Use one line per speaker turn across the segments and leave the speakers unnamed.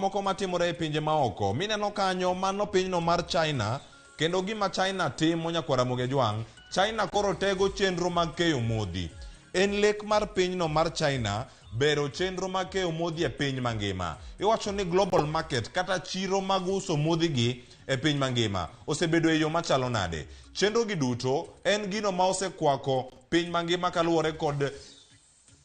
moko matimore e pinje maoko. Mineno kanyo mano pinyno mar China kendo gima China timo nyakwar Ramogi Ajwang', China koro tego chenro mag keyo modhi. En lek mar pinyno mar China bero chenro mag keyo modhi e piny mangima. Iwacho ni global market kata chiro mag uso modhi gi e piny mangima osebedo e yo machalo nade? Chenro gi duto en gino ma osekwako piny mangima kaluwore kod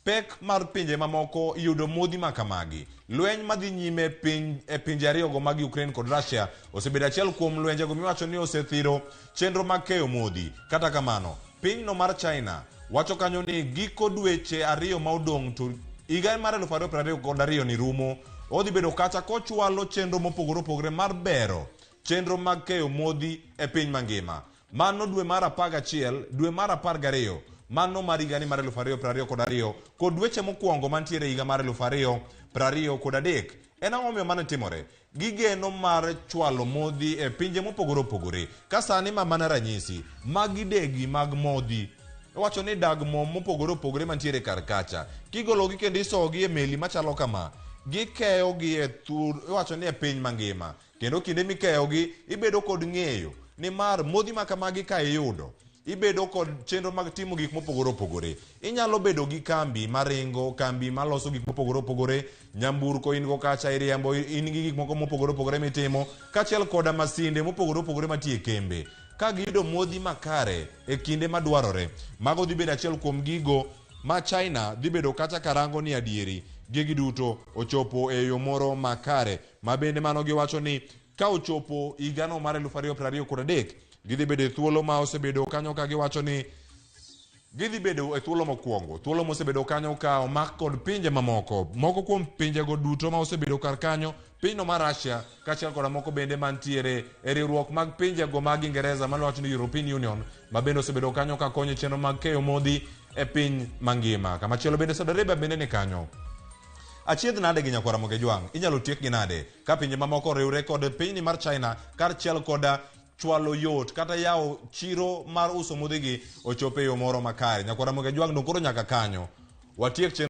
pek mar pinje mamoko yudo modhi ma kamagi. Lweny madhi nyime piny, e pinje ariyogo mag Ukraine kod Russia osebedo achiel kuom lwenjego miwacho ni osethiro chenro mag keyo modhi. Kata kamano, pinyno mar China wacho kanyo ni giko dweche ariyo ma odong' to higa mar 2022 ni rumo, odhi bedo kacha kochwalo chenro mopogore opogore mar bero chenro mag keyo modhi e piny mangima. Mano dwe mar 11, dwe mar 12, mano mar higani mar 2022 kod dweche mokwongo mantiere higa mar 2023. En ang'o momiyo mano timore? Gigeno mar chwalo modhi e pinje mopogore opogore. Ka sani ma mana ranyisi, magi degi mag modhi. Iwacho ni dag mo mopogore opogore mantiere kar kacha. Kigologi kendo isogi e meli machalo kama, gikeyogi e thur, iwacho ni e piny mangima. Kendo kinde mikeyogi, ibedo kod ng'eyo ni mar modhi ma kamagi ka iyudo, ibedo kod chenro mag timo gik mopogore opogore. Inyalo bedo gi kambi maringo, kambi maloso gik mopogore opogore, nyamburko in go kacha iriembo, in gi gik moko mopogore opogore mitimo, kaachiel koda masinde mopogore opogore matiyo e kembe. Ka giyudo modhi makare e kinde madwarore, mago dhi bedo achiel kuom gigo ma China dhi bedo kacha karango ni adieri gigi duto ochopo e yo moro makare. Ma bende mano giwacho ni ka ochopo higano mar 2023 gidhi bedo e thuolo ma osebedo kanyo ka giwacho ni gidhi bedo e thuolo mokwongo, thuolo mosebedo kanyo ka omak kod pinje mamoko. Moko kuom pinjego duto ma osebedo kar kanyo, pinyno mar Russia kaachiel koda moko bende mantiere e riwruok mag pinjego mag Ingereza mawacho ni European Union ma bende osebedo kanyo ka konyo e chenro mag keyo modhi e piny mangima. Kamachielo bende Saudi Arabia bende ni kanyo. Achiedh nade gi nyakwar Ramogi Ajwang'? Inyalo tiekgi nade ka pinje mamoko oriwre kod pinyni mar China kaachiel koda chwalo yot kata yawo chiro mar uso modhigi ochop e yo moro makare? Nyakwar Ramogi Ajwang' dong' koro nyaka kanyo. Watiek chenro.